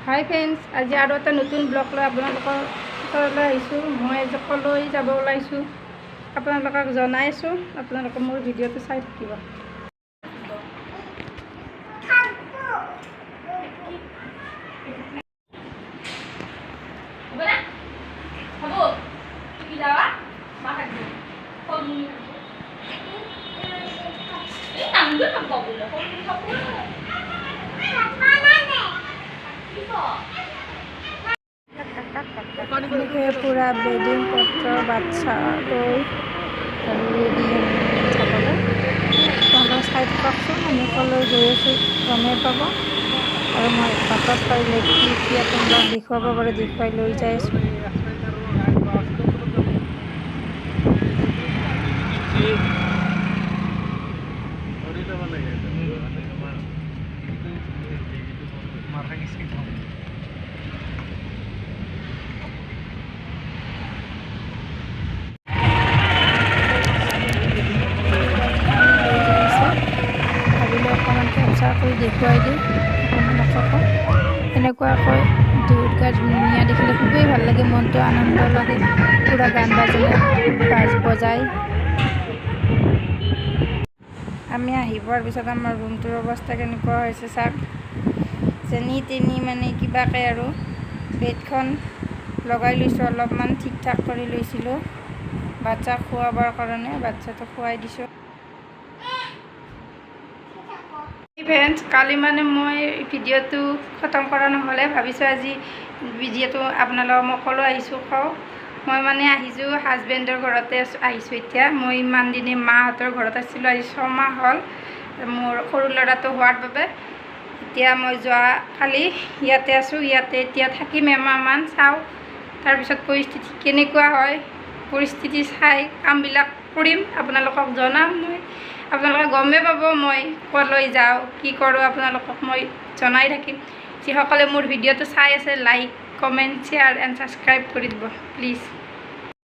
হাই friends, আজি আৰু এটা নতুন ব্লগ লৈ আপোনালোকৰ ওচৰলৈ আহিছোঁ। মই আজি কলৈ যাব ওলাইছোঁ আপোনালোকক জনাইছোঁ, আপোনালোকে মোৰ ভিডিঅ'টো চাই থাকিব। পূৰা বেডিং পত্ৰ বাচ্ছা লৈ আৰু ৰেডি যাবলৈ। আপোনালোকে চাই থাককচোন, আমি কলৈ গৈ আছোঁ গমেই পাব। আৰু মই বাটত পাৰিলে কি কি আপোনালোকক দেখুৱাব পাৰোঁ দেখুৱাই লৈ যাই আছোঁ। অকণমান কেপচাৰ কৰি দেখুৱাই দিওঁ আপোনালোককো। এনেকুৱাকৈ দুৰ্গা ধুনীয়া দেখিলে খুবেই ভাল লাগে, মনটো আনন্দ লাগে। পূৰা গান বাজনা বজাই আমি আহি পোৱাৰ পিছত আমাৰ ৰুমটোৰ অৱস্থা কেনেকুৱা হৈছে চাওক। যেনি তেনি মানে কিবাকৈ আৰু বেডখন লগাই লৈছোঁ, অলপমান ঠিক ঠাক কৰি লৈছিলোঁ বাচ্ছাক খুৱাবৰ কাৰণে। বাচ্ছাটোক খুৱাই দিছোঁ। ফ্ৰেণ্ডছ, কালি মানে মই ভিডিঅ'টো খতম কৰা নহ'লে, ভাবিছোঁ আজি ভিডিঅ'টো আপোনালোকক মই ক'লৈ আহিছোঁ কওঁ। মই মানে আহিছোঁ হাজবেণ্ডৰ ঘৰতে আহিছোঁ এতিয়া। মই ইমান দিনে মাহঁতৰ ঘৰত আছিলোঁ, আজি 6 মাহ হ'ল মোৰ সৰু ল'ৰাটো হোৱাৰ বাবে। এতিয়া মই যোৱাকালি ইয়াতে আছোঁ, ইয়াতে এতিয়া থাকিম এমাহমান, চাওঁ তাৰপিছত পৰিস্থিতি কেনেকুৱা হয়। পৰিস্থিতি চাই কামবিলাক কৰিম, আপোনালোকক জনাম মই। আপোনালোকে গমেই পাব মই ক'লৈ যাওঁ কি কৰোঁ, আপোনালোকক মই জনাই থাকিম। যিসকলে মোৰ ভিডিঅ'টো চাই আছে, like, comment, share and subscribe কৰি দিব প্লিজ।